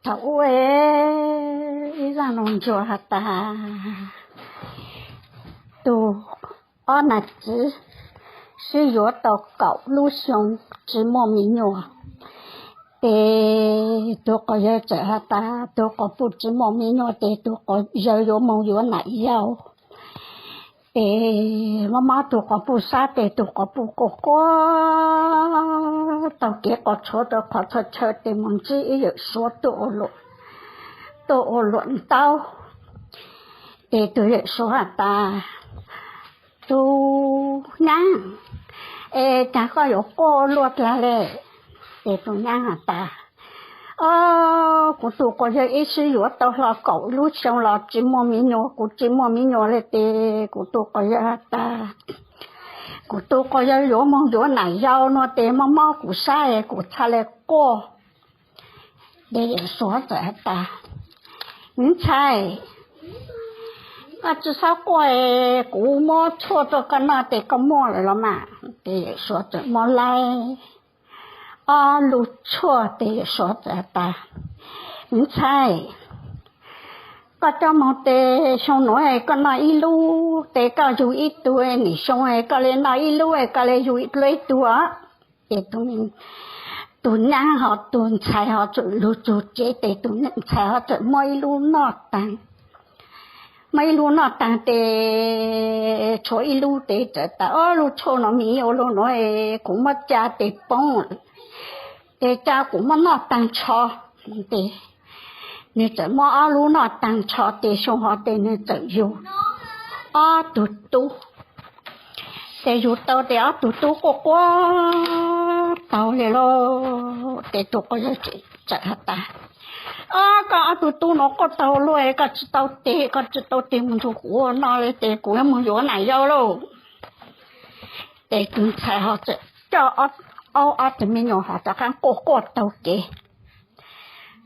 Thaum ub, ib zaj no ntsuag has tas, tus ob nam txiv sib yuav tau kaum lub xyoo tsis muaj me nyuam. Ces tus quas yawg txawm has tas tus quas puj tsis muaj me nyuam ces tus quas yawg yuav moog yuav nam yau. Ces mob mob tus quas puj sab ces tus quas puj quaj quaj taug kev quas tshuav rau qhov txhia chaw ces moog ntsib ib yawm suav tuaj ua luam ntaub. Ces tus yawm suav has tas, tus nyab, es cas koj yuav quaj luaj dlaag le? Ces tus nyab has tas, o, kuv tus quas yawg ib sib yuav tau hlo kaum lub xyoo los tsis muaj me nyuam, kuv tsis muaj me nyuam le ces kuv tus quas yawg has tas, kuv tus quas yawg yuav moog yuav nam yau no ces mob mob kuv sab es kuv txhaj le quaj. Ces yawm suav txawm has tas, me ntxhais, koj tsis txhob quaj, kuv muab tshuaj rau koj noj ces koj muaj lawm los mas. Ces yawm suav txawm muab laib ob lub tshuaj ces yawm suav txawm has tas, me ntxhais, koj coj moog ces xyoo nuav koj noj ib lub ces koj yug ib tug, nim xyoo koj le noj ib lub koj le yug dlua ib tug os. Ces tus nyab ho tus ntxhais ho txawm lug txug tsev ces tus ntxhais ho txawm muab ib lub noj taag. Muab ib lub noj taag ces tshuav ib lub ces txawm tas, o, lub tshuaj no me ua luaj nuav, kuv muab ca ces poob, ces ca kuv muab noj taag nrho. Ces nwg txawm muab ob lub noj taag nrho ces xyoo hov ces nwg txawm yug ob tug tub. Ces yug tau ces ob tug tub quaj quaj taug le lauj. Ces tus quas yawg txawm has tas, o, koj ob tug tub nuav quaj taug luaj, koj tsis tau tes, koj tsis tau tes moog nrug kuv ua noj le ces kuv yuav moog yuav nam yau lauj. Ces tus ntxhais ho txawm coj ob tug me nyuam ho rov qaab quaj quaj taug kev.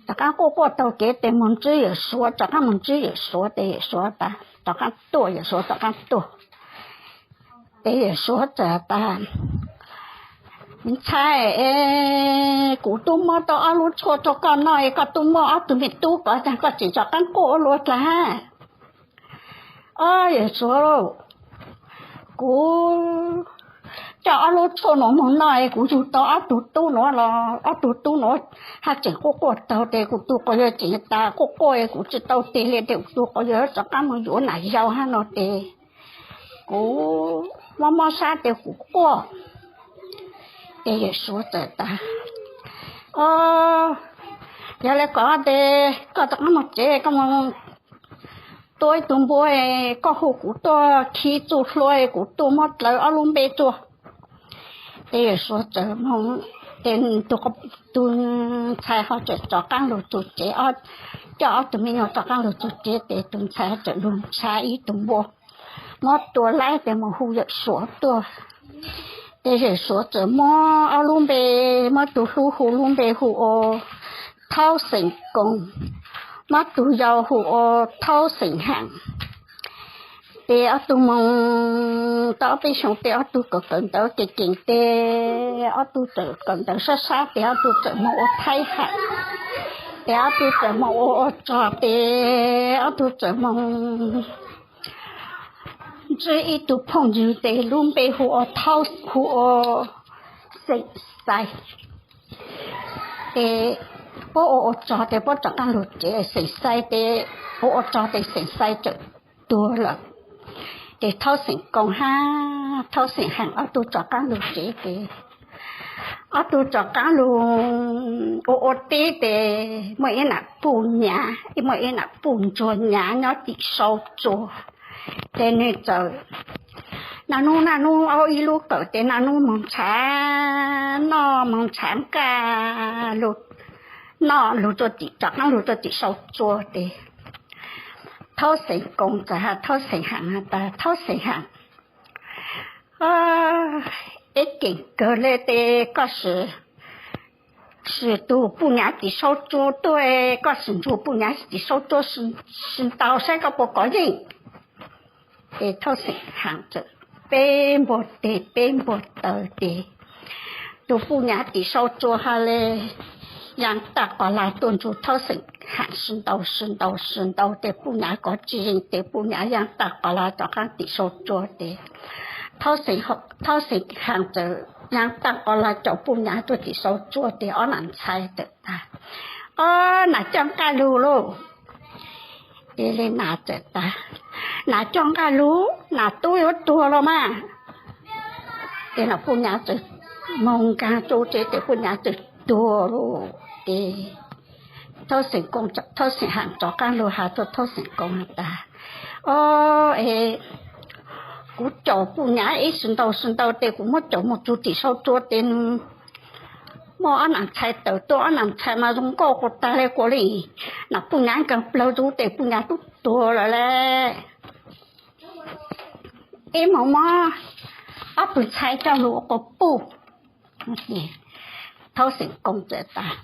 Rov qaab quaj quaj taug kev ces moog ntsib yawm suav, rov qaab moog ntsib yawm suav ces yawm suav tas, rov qaab tuaj, yawm suav rov qaab tuaj. Ces yawm suav txawm tas, me ntxhais, kuv tub muab tau ob lub tshuaj rau koj noj es koj tub muaj ob tug me tub ko, caag koj tseem rov qaab quaj ua luaj dlaag hab? O, yawm suav, kuv coj ob lub tshuaj nuav moog noj es kuv yug tau ob tug tub nuav los ob tug tub nuav haj tseem quaj quaj taug ces kuv tus quas yawg tseem tas quaj quaj es kuv tsis tau tes le ces kuv tus quas yawg rov qaab moog yuav nam yau hab no ces kuv mob mob sab ces kuv quaj. Ces yawm suav txawm tas, o, yog le ko ces koj rov qaab moog tsev, koj moog tua ib tug npua, koj hu kuv tuaj khi txuj hlua, kuv tuaj muab dlawb ob lub npe tuaj. Ces yawm suav txawm moog, ces tus ntxhais ho txawm rov qaab lug txug tsev, coj ob tug me nyuam rov qaab lug txug tsev ces tus ntxhais txawm lug nrhav ib tug npua, muab tua laib ces moog hu yawm suav tuaj. Ces yawm suav txawm muab ob lub npe, muab tug hlub hu lub npe hu ua Thaub Xeem Koos, muab tug yau hu ua Thaub Xeem Haam. Ces ob tug moog tau ob peb xyoos ces ob tug kawm kawm ntawv kev keem ces ob tug txawm kawm ntawv sab sab ces ob tug txawm moog ua thaib ham. Ces ob tug txawm moog ua ua tsog ces ob tug txawm moog ntsib ib tug phooj ywg ces lub npe hu ua Thaub, hu ua Xeem Xais. Ces puab ua ua tsog ces puab rov qaab lug tsev, Xeem Xais ces ua ua tsog ces Xeem Xais txawm tuag lawm. Ces Thaub Xeem Koos hab Thaub Xeem Haam ob tug rov qaab lug tsev ces ob tug rov qaab lug ua ua teb ces muaj ib nam puj nyav, muaj ib nam puj ntsuag nyav nyob tim sau tsua. Ces nwg txawm naj nub naj nub aub ib lub kawm ces naj nub moog nrhav noj moog nrhav nqaj lug noj lug rua tim sau tsua ces Thaub Xeem Koos txawm has Thaub Xeem Haam has tas, Thaub Xeem Haam, ib keem kawg le ces koj sim swm tug puj nyav tim sau tsua tuaj, koj sim nrug puj nyav tim sau tsua sib ntaus saib koj puas kov yeej. Ces Thaub Xeem Haam txawm peb npuag teg peb npuag taw ces tug puj nyav tim sau tsua has le, yaaj taaj qos laj tuaj nrug Thaub Xeem Haam sib ntaus sib ntaus sib ntaus tes puj nyav kov tsis yeej tes puj nyav yaaj taaj qos laj rov qaab tim sau tsua tes Thaub Xeem Haam txawm yaaj taaj qos laj caum puj nyav tuaj tim sau tsua tes ob nam ntxhais txawm tas, Ob, nas coj nqaj lug lauj. Tes le nas txawm tas, Nas coj nqaj lug, nas tub yuav tuag los mas. Tes no puj nyav txawm moog nkaag tsua tsev tes puj nyav txawm tuag lawm. Tes Thaub Xeem Haam rov qaab lug has rua Thaub Xeem Koos has tas, Ob, es kuv caum puj nyav ib sib ntaus sib ntaus tes kuv muab caum moog txug tim sau tsua tes nwg muaj ob nam ntxhais tawm tuaj, ob nam ntxhais mas zoo nkauj quas taag le kuas le, nam puj nyav nkaag plawg txug tes puj nyav tub tuag lawm le. Ib moog mob ob tug ntxhais coj lug ua quas puj. Thaub Xeem Koos txawm tas,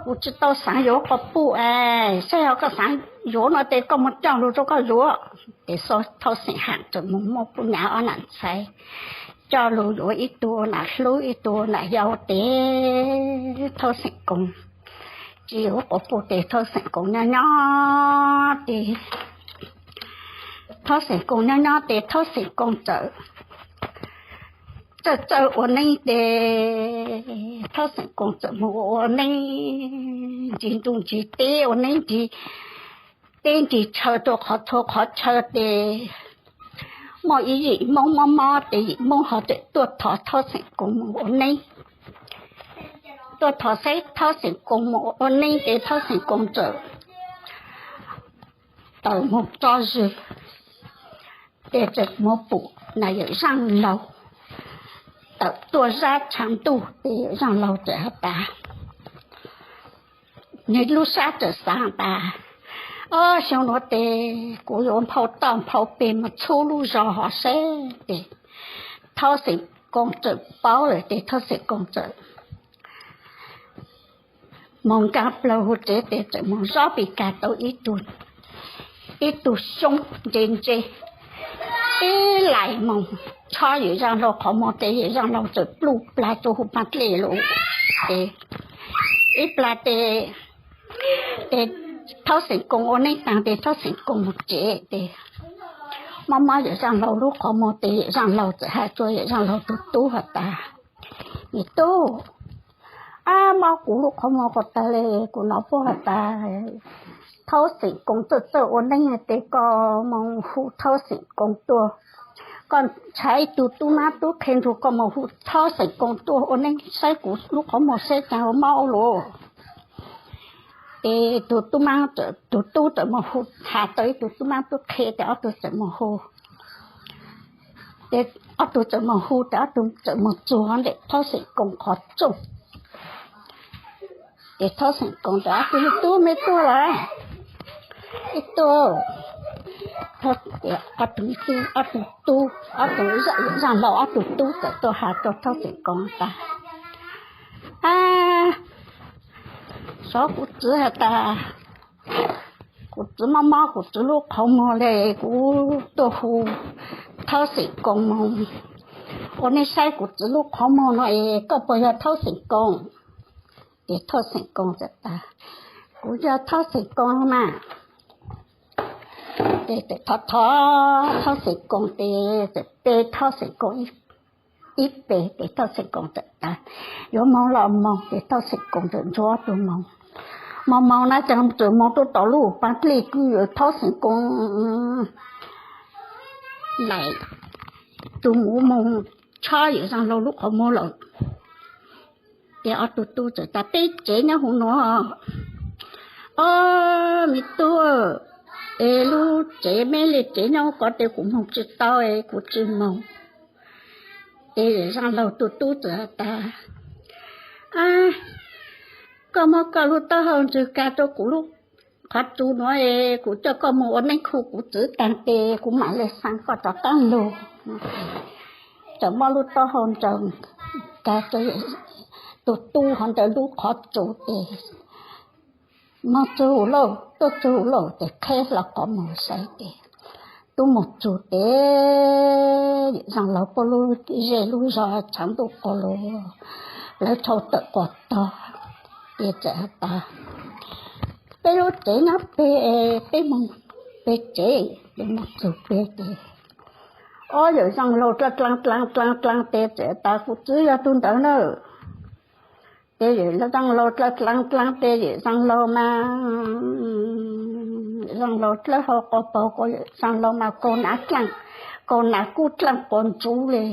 Kuv tsi tau xaav yuav quas puj es, saib yog koj xaav yuav no tes koj moog coj lug rua koj yuav. Tes Thaub Xeem Haam txawm moog muab puj nyav ob nam ntxhais coj lug yuav ib tug nam hlub ib tug nam yau tes Thaub Xeem Koos tsi yuav quas puj tes Thaub Xeem Koos nyob nyob tes Thaub Xeem Koos nyob nyob tes Thaub Xeem Koos txawm txawj txawj ua neeb tes Thaub Xeem Koos txawm moog ua neeb ntsig ntuj ntsig teb, ua neeb ntsig teb ntsig chaw rua qhov txhua qhov chaw tes muaj ib yim Moob mob mob tes yim Moob ho txawm tuaj thov Thaub Xeem Koos moog ua neeb. Tuaj thov saib Thaub Xeem Koos moog ua neeb tes Thaub Xeem Koos txawm tawm moog tso zwg tes txawm moog pum nam yawm zaaj laug tawm tuaj zab tshav ntuj tes yawm zaaj laug txawm has tas, nwg lub sab txawm xaav tas, Ob, xyoo nuav tes kuv yuav nphau toj nphau peg moog txhub lub zog hov seb. Tes Thaub Xeem Koos txawm paub lawm tes Thaub Xeem Koos txawm moog nkaag plaws huv tsev tes txawm moog zob pis kag tau ib tug xyoob ntse ntse ib lais moog chob yawm zaaj laug qhov muag tes yawm zaaj laug txawm pluj plag rua huv paab dlej lug. Tes ib plag tes, tes Thaub Xeem Koos ua neeb taag tes Thaub Xeem Koos moog tsev tes mob mob yawm zaaj laug lub qhov muag tes yawm zaaj laug txawm has rua yawm zaaj laug tug tub has tas, Me tub, ab, mob kuv lub qhov muag quas taag le, kuv nov puab has tas Thaub Xeem Koos txawj txawj ua neeb tes koj moog hu Thaub Xeem Koos tuaj. Koj ntshaw ib tug tub mab tub qhe nrug koj moog hu Thaub Xeem Koos tuaj ua neeb saib kuv lub qhov muag seb caag ua mob ua luaj. Tes tug tub mab, tug tub txawm moog hu, has tau ib tug tub mab tub qhe tes ob tug txawm moog hu. Tes ob tug txawm moog hu tes ob tug txawm moog txug ntawm Thaub Xeem Koos qhov rooj. Tes Thaub Xeem Koos tas, Ob tug me tub, me tub lawm? Ib tug. Ob tug tub, ob tug tub, ob tug zaaj laug ob tug tub txawm tuaj has rua Thaub Xeem Koos tas, Ab, xyov kuv txiv has tas kuv txiv mob mob kuv txiv lub qhov muag le, kuv tuaj hu Thaub Xeem Koos moog ua neeb saib kuv txiv lub qhov muag no es koj puas yog Thaub Xeem Koos? Tes Thaub Xeem Koos txawm tas, Kuv yog Thaub Xeem Koos mas. Tes txawm thov thov Thaub Xeem Koos tes txawm pe Thaub Xeem Koos ib pe tes Thaub Xeem Koos txawm tas, Yuav moog los moog. Tes Thaub Xeem Koos txawm ntsuag tug moog. Moog moog na ces txawm moog tuaj tom lub paab dlej kws Thaub Xeem Koos laim tug muv moog chob yawm zaaj laug lub qhov muag lawm. Tes ob tug tub txawm tas, Peb tsev nyob huv nuav. Ob, me tub, es lub tsev meb le tsev nyob huv ko tes kuv moog tsi tau es kuv tsi moog. Tes yawm zaaj laug tug tub txawm has tas, Ab, koj muab koj lub taub hau ntswg kag rua kuv lub qhov tsua nuav es kuv coj koj moog ua neeb khu kuv txiv taag tes kuv maam le xaa koj rov qaab lug. Txawm muab lub taub hau ntswg kag rua tug tub hov ntawm lub qhov tsua tes moog txug huv lauj, tuaj txug huv lauj tes qheb hlo qhov muag saib tes tub moog txug tes yawm zaaj laug puab lub zej lub zog tshav ntuj quas lug, plawv rhau tawm quas tog. Ces txawm has tas, peb lub tsev nyob peg, peb mus peg tsev, ces mus txug peg ces, ob yawm Zoo Laug dlaa dlaa dlaa dlaa dlaa tes txawm tas, kuv txiv yog tug ntawd na. Ces yawm Zoo Laug dlaa dlaa dlaa tes yawm Zoo Laug mas, Zoo Laug dlawb hau quas paug, Zoo Laug mas kaug nav dlaaj, kaug nav kub dlaaj quas ntsuv le.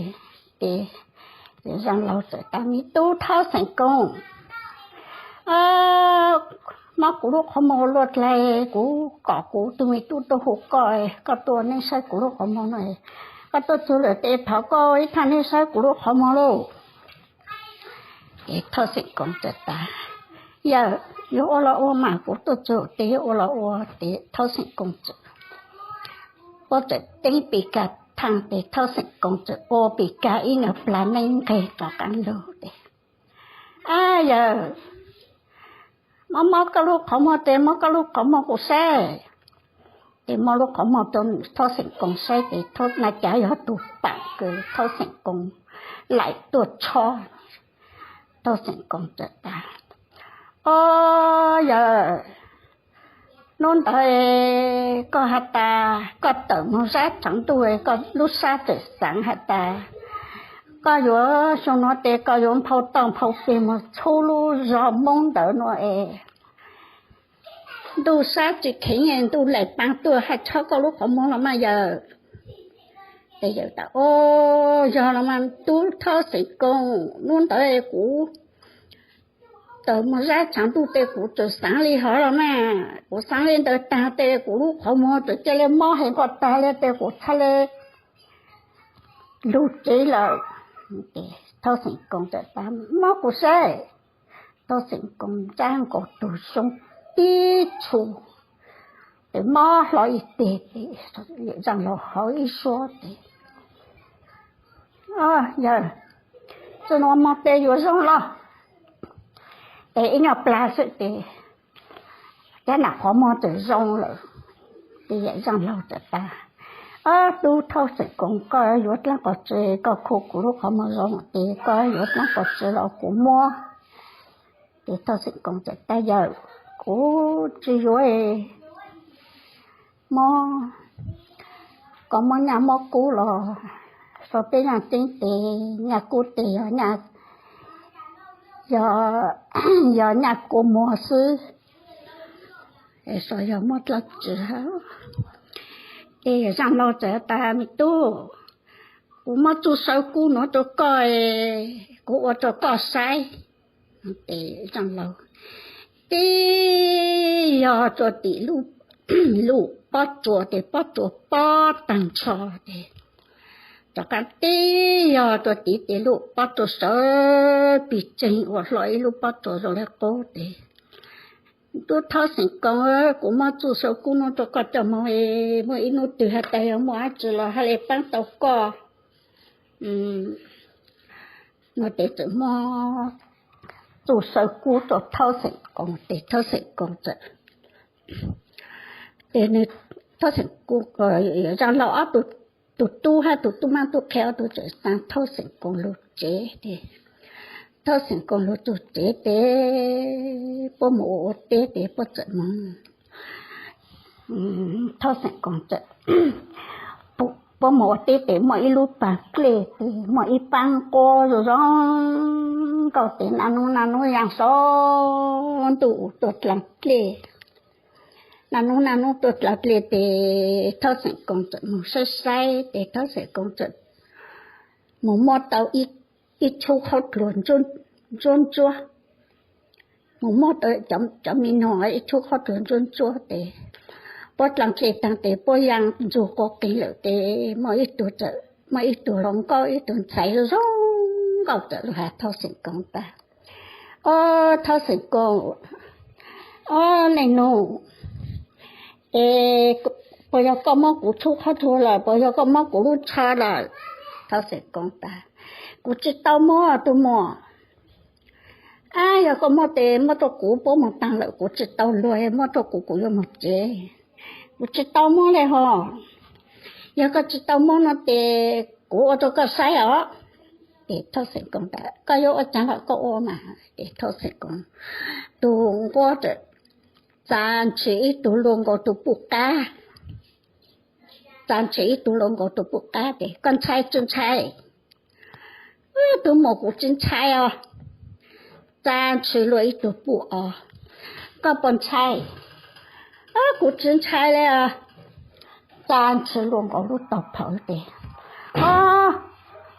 Ces yawm Zoo Laug txawm tas, me tub Thoj Xeem Koos, mob kuv lub qhov muag luaj dlaag, kuv kom kuv tug me tub tuaj hu koj, koj tuaj ua neej saib kuv lub qhov muag no. Koj tuaj txug lawm tes thov koj ua ib thaj neej saib kuv lub qhov muag lauj. Ces Thoj Xeem Koos txawm tas, yawm, yuav ua los ua mas, kuv tuaj txug tes yuav ua los ua. Ces Thoj Xeem Koos txawm, puab txawm teeb pis kas thaaj tes Thoj Xeem Koos txawm ua pis kas ib nyuag plag neej nqeg rov qaab lug tes, ab yawm, mob mob koj lub qhov muag tes muab koj lub qhov muag kuv saib. Ces muab lub qhov muag rau Thoj Xeem Koos saib tes na cas yog tug paam kws Thoj Xeem Koos laim tuaj tshob. Thoj Xeem Koos txawm tas, ob yawm, hnub ntawd koj has tas koj tawm moog zab tshav ntuj, koj lub sab txawm xaav has tas koj yuav xyoo nuav tes koj yuav nphau toj nphau peg moog txhub lub zog Moob ntawd nuav es ntuj sab tsi kheev, ntuj laim paag tuaj haj tshob koj lub qhov muag los mas yawm. Tes yawm tas, o, yog los mas tub Thoj Xeem Koos, hnub ntawd kuv tawm moog zab tshav ntuj tes kuv txawm xaav li hov los mas, kuv xaav li ntawd taag tes kuv lub qhov muag txawm ca le mob heev quaj taag le tes kuv txhad le lug tsev lawm. Thoj Xeem Koos txawm tas, mob kuv saib. Thoj Xeem Koos ntsab nkaus tug xyoob tib txhu, tes mob hlo ib teg tes Zoo Laug hauv ib suab tes, o yawm, txij nuav moog tes yuav zoo los? Tes ib nyuag plag xwb tes cov nam qhov muag txawm zoo lawm. Tes yawm Zoo Laug txawm tas, o tub Thoj Xeem Koos, koj yuav dlaab qhov tsi koj khu kuv lub qhov muag zoo tes koj yuav dlaab qhov tsi los kuv muab. Tes Thoj Xeem Koos txawm tas, yawm, kuv tsi yuav, mob, koj muab nyaj muab kub los, sau peb nyaj tseeb tes nyaj kub tes yog, yog nyaj kua muag xwb, xyov yog muab dlaab tsi hab. Ces Zoo Laug txawm tas, me tub, kuv muab txuj saw kub nuav rau koj, kuv ua rau koj saib. Tes Zoo Laug tib yog rua tim lub pob tsuas tes pob tsuas pob taag nrho tes rov qaab tib yog rua tim tes lub pob tsuas sawv pig tseeg ua hlo ib lub pob tsuas zoo le qub tes, tub Thoj Xeem Koos, kuv muab txuj saw kub nuav rua koj coj moog, muaj ib nub twg has tas yog muaj dab tsi los hab le paab tau koj. Nuav tes txawm muab txuj saw kub rua Thoj Xeem Koos tes Thoj Xeem Koos txawm, tes nwg, Thoj Xeem Koos, Zoo Laug ob tug tub hab tug tub mab tub qhe ob tug txawm xaa Thoj Xeem Koos lug tsev tes, Thoj Xeem Koos lug txug tsev tes puab moog ua ua teb tes puab txawm moog, Thoj Xeem Koos txawm, puab moog ua teb tes muaj ib lub paag dlej tes muaj ib paab quab zoo zoo nkauj tes naj nub naj nub yaa sau ntuj tuaj dlaag dlej. Naj nub naj nub tuaj dlaag dlej tes Thoj Xeem Koos txawm moog saib saib tes Thoj Xeem Koos txawm moog muab tau ib tshub qhaub dluag ntsuab ntsuab, moog muab tau cov me noog ib tshub qhaub dluag ntsuab ntsuab tes puab dlaag dlej taag tes puab yaa ntsug quas qeeg lawm tes muaj ib tug hluas nkauj ib tug ntxhais zoo zoo nkauj txawm lug has Thoj Xeem Koos tas, o Thoj Xeem Koos, o leej nus, es puas yog koj muab kuv tshub qhaub dluag lawm, puas yog koj muab kuv lub tsho lawm? Thoj Xeem Koos tas, kuv tsi tau muab tug muam. Ab, yog koj muab tes muab rua kuv, puab moog taag lawm kuv tsi tau luag, muab rua kuv kuv yuav moog tsev. Kuv tsi tau muab le hos. Yog koj tsi tau muab no tes kuv ua rua koj saib os. Ces Thoj Xeem Koos tas, Koj yuav ua caag los koj ua mas. Ces Thoj Xeem Koos tus nquab txawm txav ntshis ib tug luag nkaus tus puj qab, txav ntshis ib tug luag nkaus tus puj qab tes, Koj ntshai tsi ntshai? Tug muam, Kuv tsi ntshai os. Txav ntshis luag ib tug puj os, Koj puas ntshai? Kuv tsi ntshai le. Txav ntshis luag nkaus lub tog phawv tes,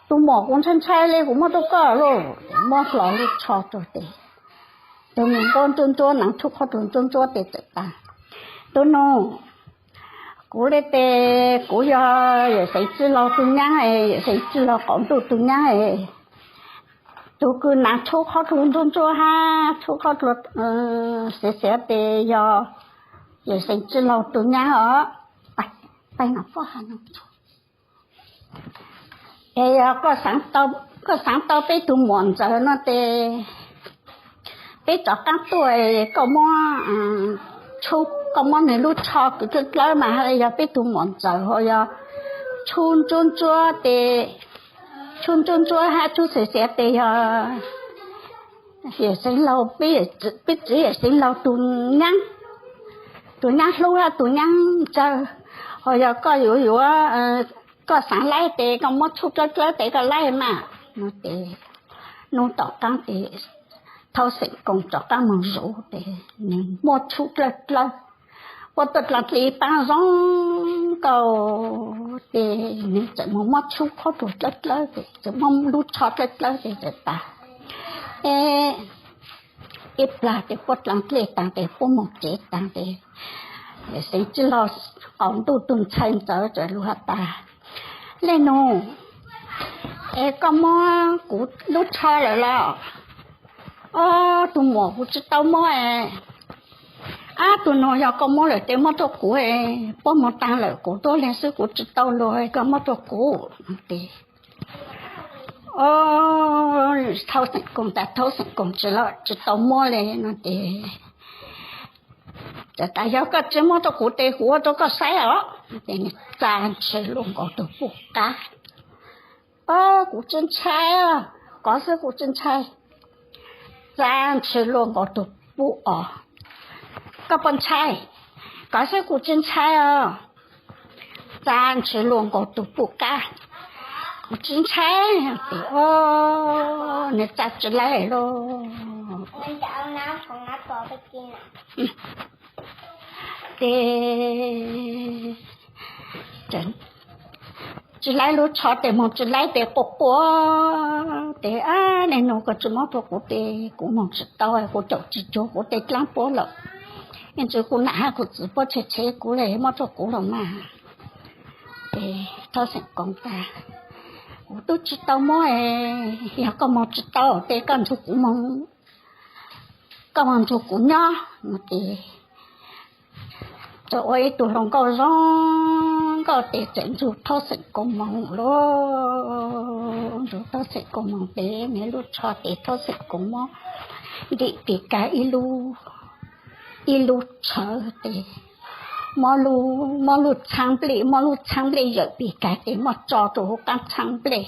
Tus muam, kuv ntshai ntshai le, kuv muab rau koj lauj. Muab hlo lub tsho rau tes, tus nquab ntsuab ntsuab, naav tshub qhov tus ntsuab ntsuab tes txawm tas, Tus nus, kuv le tes kuv yog Yawm Xeev Txwj Laug tus nyaab, Yawm Xeev Txwj Laug qaum ntuj tus nyaab. Tus kws naav tshub qhov tus ntsuab ntsuab hab tshub qhov tus xiav xiav tes yog Yawm Xeev Txwj Laug tus nyaab os. Es yog koj xaav tau peb tug muam ntxawm no tes peb rov qaab tuaj, koj muab, koj muab nwg lub tsho kwv dlawb dlawb mas yog peb tug muam ntxawm, ho yog tshub ntsuab ntsuab tes, tshub ntsuab ntsuab hab tshub xiav xiav tes yog Yawm Xeev Laug, peb txiv Yawm Xeev Laug tus nyaab, tus nyaab hlub hab tus nyaab ntsawg. Ho yog koj yuav yuav, koj xaav laib tes koj muab tshub dlawb dlawb tes koj laib mas. Nub tom qaab tes Thaub Xeem Koos rov qaab moog zuv tes nwg muab tshub dlawb dlawb, puab tuaj dlaag dlej paab zoo nkauj tes nwg txawm moog muab tshub qhov tus dlawb dlawb tes txawm muab lub tsho dlawb dlawb tes txawm tas. Ib plag tes puab dlaag dlej taag tes puab moog tsev taag tes Yawm Xeev Txwj Laug qaum ntuj tug ntxhais ntxawm txawm lug has tas, Leej nus, es koj muab kuv lub tsho lawm los? Ob, tug muam, kuv tsi tau muab. Ab, tug nus, yog koj muab lawm tes muab rau kuv, puab moog taag lawm kuv tuab leeg xwb kuv tsi tau lug, koj muab rau kuv. Tes Thaub Xeem Koos tas Thaub Xeem Koos tsi tau muab le no tes, Txawm tas yog koj tsi muab rau kuv tes kuv ua rau koj saib os. Txav ntshis luag nkaus tug puj qab. Ob, kuv tsi ntshai os, kov xwb kuv tsi ntshai. Txav ntshis luag nkaus tug puj os. Koj puas ntshai? Kov xwb kuv tsi ntshai os. Txav ntshis luag nkaus tug puj qab. Kuv tsi ntshai. Tes ob, nwg txav tsi laib lauj. Tes tsi laib lub tsho tes moog tsi laib tes quaj quaj tes, Ab, leej nus, koj tsi muab rau kuv tes kuv moog tsi tau, kuv caum tsi cuag kuv tej dlaab puab lawm. Yeej tsi kuv nam hab kuv txiv puab tshev tshev kuv le, muab rau kuv los mas. Tes Thaub Xeem Koos tas, Kuv tub tsi tau muab, yog koj moog tsi tau tes koj nrug kuv moog, koj moog nrug kuv nyob no tes txawm ua ib tug hluas nkauj zoo nkauj tes txawm nrug Thaub Xeem Koos moog lauj. Nrug Thaub Xeem Koos moog tes nwg lub tsho tes Thaub Xeem Koos muab ntim pig kag ib lub, ib lub tshawv tes muab lub txhaab nplej, muab lub txhaab nplej yawm pig kag tes muab tso rua huv qaab txhaab nplej.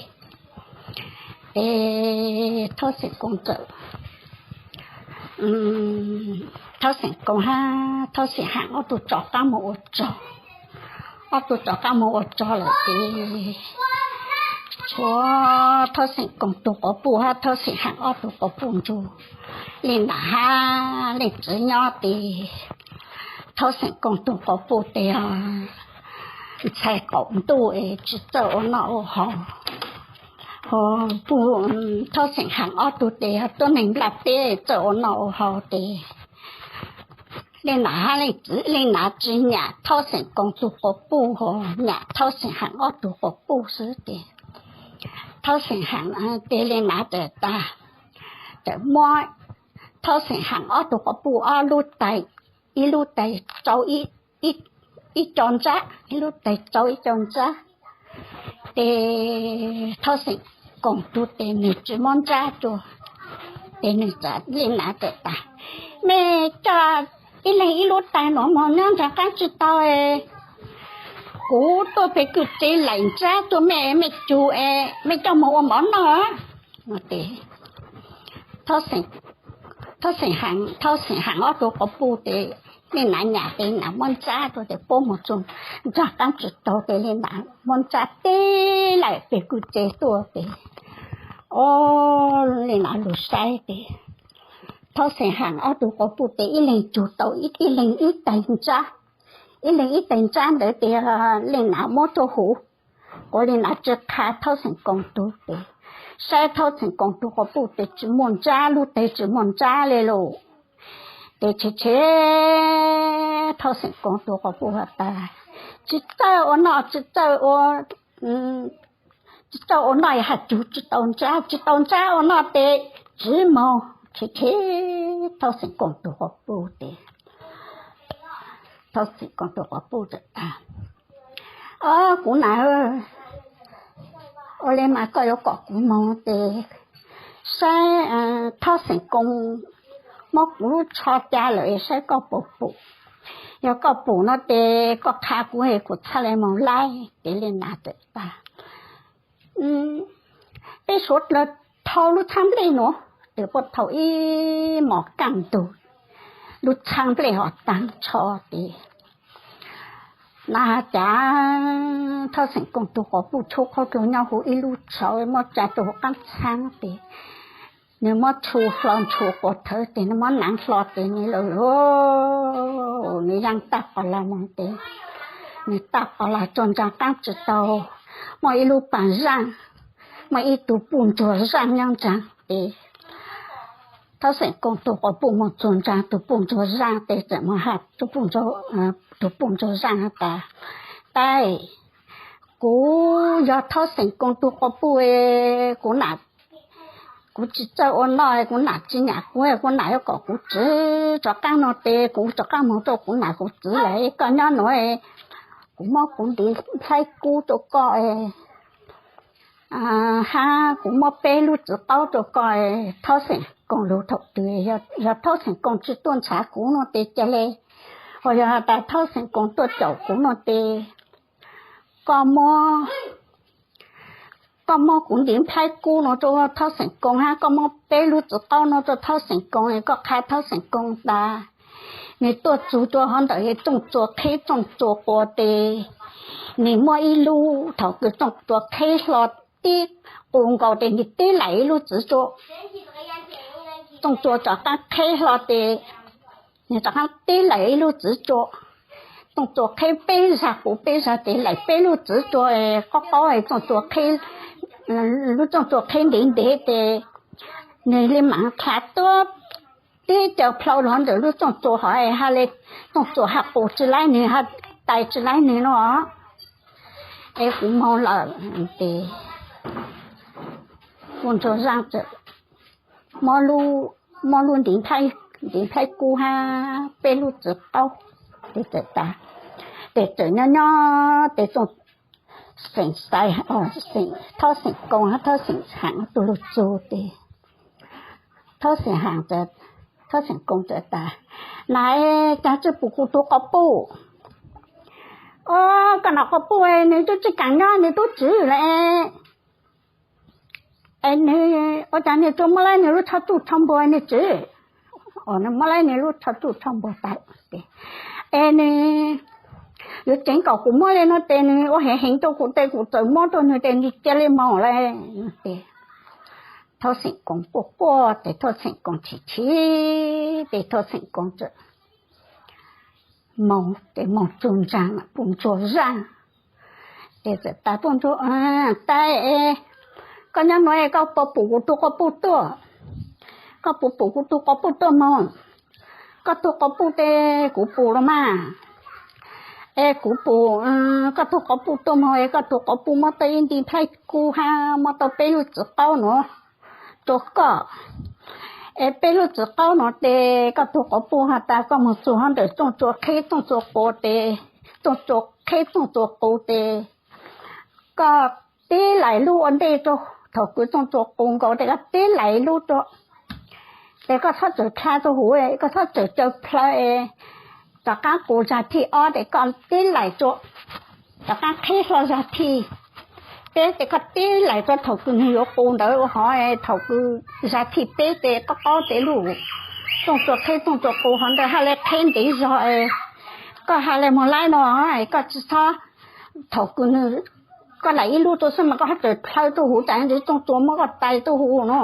Tes Thaub Xeem Koos txawm, Thaub Xeem Koos hab Thaub Xeem Haam ob tug rov qaab moog ua, ob tug rov qaab moog ua rog lawm tes tshuav Thaub Xeem Koos tug quas puj hab Thaub Xeem Haam ob tug quas puj nrug Leej Nam hab Leej Txiv nyob tes Thaub Xeem Koos tug quas puj tes ntxhais qaum ntuj es tsi txawj ua noj ua haus. Ho puj, Thaub Xeem Haam ob tug tes tuab neeg nplaj teb txawj ua noj ua haus tes Leej Nam hab Leej Txiv, Leej Nam tsi nyam Thaub Xeem Koos tug quas puj ho nyam Thaub Xeem Haam ob tug quas puj xwb tes Thaub Xeem Haam tes Leej Nam txawm tas, txawm muab Thaub Xeem Haam ob tug quas puj ob lub tais, ib lub tais rau ib co ntsab, ib lub tais rau ib co ntsab. Tes Thaub Xeem Koos tug tes nwg tsi muab ntsab rua, tes nwg txawm, Leej Nam txawm tas, Mej coj ib leeg ib lub tais nuav moog nyob nraag qaab tsi tau, kuv tuaj peg kwj tsev laim ntsab rua mej, mej cug es mej coj moog ua mov noj. Tes Thab Xeem Haas, Thab Xeem Haas ob tug quas puj tes, Leej Nav nyam tes Leej Nav muab ntsab rau tes pub moog txug nraag qaab tsi taug tes Leej Nav muab ntsab teb laim peg kwj tse tuaj tes, o, Leej Nav lug saib tes Thab Xeem Haas ob tug quas puj tes ib leeg cug tau ib leeg ib taig ntsab, ib leeg ib taig ntsab ntawd tes Leej Nav muab rua huv, quas Leej Nav tsi qha Thab Xeem Koos tug tes, saib Thab Xeem Koos tug quas puj tes tsi muaj ntsab, lub teg tsi muaj ntsab le lug. Tes tshev tshev Thab Xeem Koos tug quas puj has tas, tsi txawj ua noj, tsi txawj ua, tsi txawj ua noj has cug tsi tau ntsab, tsi tau ntsab ua noj tes tsiv moog. Tshev tshev Thab Xeem Koos tug quas puj tes, Thab Xeem Koos tug quas puj tas, o, kuv nam, ua le mas koj yuav kom kuv moog tes saib Thab Xeem Koos muab kuv lub tsho ca lawm saib koj puas pum. Yog koj pum no tes koj qha kuv es kuv txhaj le moog laib. Tes Leej Nav txawm tas, peb suav dlawg thau lub txhaab nplej nuav. Tes puab thau ib mos kaj ntug, lub txhaab nplej ho taag tsho tes Nav has tas, Thab Xeem Koos tug quas puj tshub qaub rua nyob huv ib lub tsho muab tsa rua huv qaab txhaab tes, nwg muab tshu hlo ntshu quas thawv tes nwg muab naav hlo tes nwg lug, nwg yaaj taaj qos lug moog tes, nwg taaj qos lug txug ntsaa qaab tsi taug, muaj ib lub paag zaaj, muaj ib tug puj ntsuag zaaj nyob ntsaa tes Thab Xeem Koos tug quas puj moog txug ntsaa tug puj ntsuag zaaj tes txawm moog has tug puj ntsuag zaaj has tas, Taib, kuv yog Thab Xeem Koos tug quas puj, kuv nam, kuv tsi txawj ua noj, kuv nam tsi nyam kuv, kuv nam yuav kom kuv tsiv rov qaab no tes kuv rov qaab moog rua kuv nam kuv txiv lawm. Koj nyob nuav, kuv muab kuv ntiv nplhaib kub rua koj hab kuv muab peb lub txiv qaub rua koj. Thab Xeem Koos lug thaum twg, yog Thab Xeem Koos tsi tuaj nrhav kuv no tes ca le, ho yog has tas Thab Xeem Koos tuaj caum kuv no tes, koj muab, koj muab kuv ntiv nplhaib kub no rua Thab Xeem Koos hab koj muab peb lub txiv qaub no rua Thab Xeem Koos, koj qha Thab Xeem Koos tas, nwg tuaj txug rua hov ntawm Txooj Tsua Qheb Txooj Tsua Quas tes, nwg muab ib lub, thaum kws Txooj Tsua Qheb hlo tib qus nkaus tes nwg tib laim ib lub txiv tsua. Txooj Tsua rov qaab qheb hlo tes, nwg rov qaab tib laim ib lub txiv tsua. Txooj Tsua qheb peb zag qus peb zag tes laim peb lub txiv tsua, qaub qaub, Txooj Tsua qheb, lub Txooj Tsua qheb ntev ntev tes, nwg le maam dlha tuab tib caw plhau lug ntawm lub Txooj Tsua hov, has le Txooj Tsua has qus tsi laib nwg, has tais tsi laib nwg no. Es kuv moog lawm tes, puj ntsuag zaaj txawm muab lub ntiv nplhaib kub hab peb lub txiv qaub tes txawm tas, tes txawm nyob nyob tes Txooj Xeem Xais, Thab Xeem Koos hab Thab Xeem Haas tug lug txug tes, Thab Xeem Haas, Thab Xeem Koos txawm tas, Nam, caag tsi pum kuv tug quas puj? O, koj nam quas puj nwg tub tsi kaam nyob, nwg tub tsiv lawm. Es nwg ua caag nwg tsi muab laib nwg lub tsho tsuj tsho npua nwg tsiv? Nwg muab laib nwg lub tsho tsuj tsho npua tas tes, es nwg yuav tseev kom kuv muab le no tes nwg ua heev heev rua kuv tes kuv txawm muab rua nwg tes nwg ca le moog le tes. Thab Xeem Koos quaj quaj tes Thab Xeem Koos chim chim tes Thab Xeem Koos txawm moog tes moog txug ntsaa puj ntsuag zaaj tes txawm tas, Puj ntsuag, taib, koj nyob nuav koj puas pum kuv tug quas puj tuaj? Koj puas pum kuv tug quas puj tuaj moog? Koj tug quas puj tes kuv pum los mas. Es kuv pum, koj tug quas puj tuaj moog es koj tug quas puj muab tau ib nti nplhaib kub hab muab tau peb lub txiv qaub nuav rua koj. Es peb lub txiv qaub nuav tes koj tug quas puj has tas koj moog txug hov ntawm Txooj Tsua Qheb Txooj Tsua Quas tes, Txooj Tsua Qheb Txooj Tsua Qus tes koj tib laim lub ua ntej rua, thaum kws Txooj Tsua Qus nkaus tes koj tib laim lub rua. Tes koj txhob txawm dlha rua huv, koj txhob txawm caw plhaw, rov qaab qus zag thij ob tes koj tib laim rua, rov qaab qheb hlo zag thij. peb tes koj tib laim rau thaum kws nwg yuav qus ntawd ua hov, thaum kws zag thij peb tes qoj qaub tes lug, Txooj Tsua qheb Txooj Tsua qus hov ntawd hab le qheb ntev zog. Koj has le moog laib no, koj tsi txhob, thaum kws nwg, koj laim ib lub tuaj xwb mas koj hab txawm plhaw tuaj huv tas ntsis Txooj Tsua muab koj tais tuaj huv no.